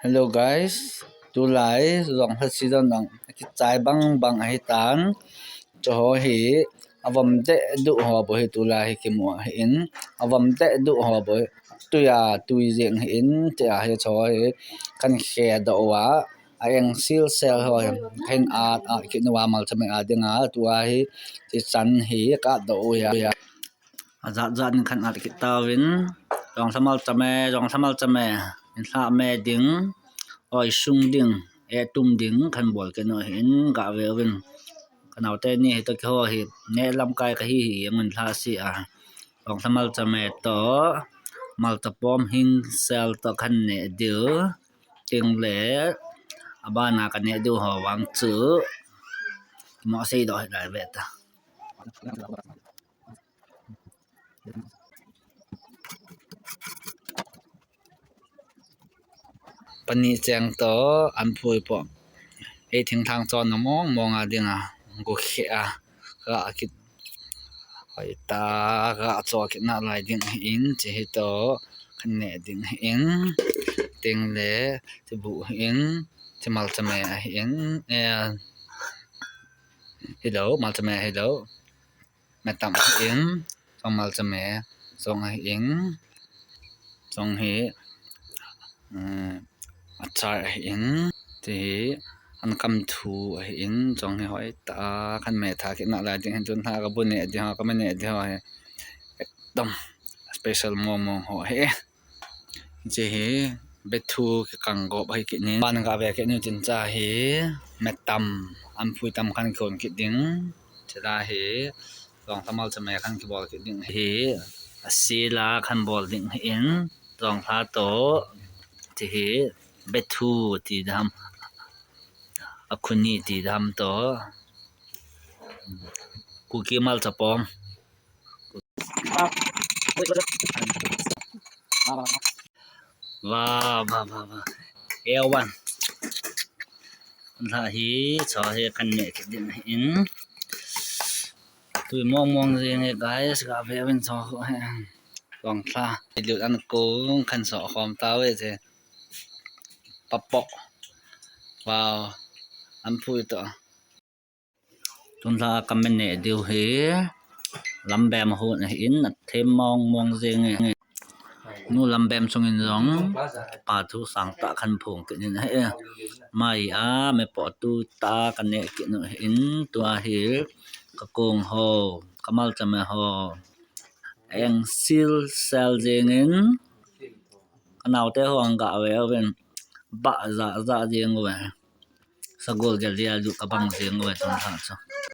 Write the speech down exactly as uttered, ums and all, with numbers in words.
Hello guys, tulai jong hla season jong kichai bang bang ahi tan. Chuho hi avom deh duh ho bou hi tulai hi kimu ahi in, avom deh duh ho bou hi tuia tui jeng hi in, tia hi chuho hi kan khe doh uva, a eng sil sel ho hi kan at at kit uva, malcha me a dinga tua hi ti chan hi ka at doh u hi. Ajat jat in kan at kit tauvin. Jong lha malcha me, jong lha malcha me. In lha me ding, oi sung ding, e tum ding kan bol kit u hin ga ve uvin. Ka naote ni hi toh kiho hi, neh lamkai kahi hi, ngun lha si a. Jong lha malcha me toh, malcha pom hing sel toh kan neh diu. Ting le, abana ka neh diu ho vang chu. Mo sei doh hi lai ve ta. Pani cheng toh an phui po. Ei thingthang chon na mong mong a dinga, gu khe a, ga kit. Hoi ta, ga cho kit na lai ding hi in, chi hi toh, kan neh ding hi in, ting le, chi bu hi in, chi malcha me ahi in, eh, hi lo, malcha me hi lo. Me tam ahi in, jong malcha me, jong ahi in, jong hi, um, achar ahi in, ti hi, an kam thu ahi in, jong hi hoi ta, kan me tha kit na lai ding hin tun ha ka bu neh ding ho, ka me neh ding ho hi, ekdom special mong mong ho hi. Chi hi, bethu kikang gop ahi kit in. Ban ga ve kit in chin cha hi, me tam, an phui tam kan khon kit ding. Chi la hi, jong lha malcha me kan kibol kit ding hi, a si la kan bol ding hi in, jong lha toh, chi hi, bethu ti dam, a khuni ti dam toh, Kuki malcha pom. Vah, vah, vah, vah. L one. Lha hi, chuho hi kan neh kit ding in. Tui mong mong jing e guys, ga ve uvin chuho hi. Jong lha. Lut an kong kan so khom tau e che. Papo. Wow. An phui toh. Tun lha ka me neh diu hi, lambem hon ahi in, athem mong mong jing e. Nu lambem chung in jong, pa thu sang tah kan phong kit in ahi. Mai a, me po tu ta ka neh kit u ahi in, tua hi, ka kong ho, ka malcha me ho. Eng sil sel jing in, ka naote ho ang ga ve uvin, ba ja ja jing uve. Sagol gel dia lu ka bang jing uve tun lha chu.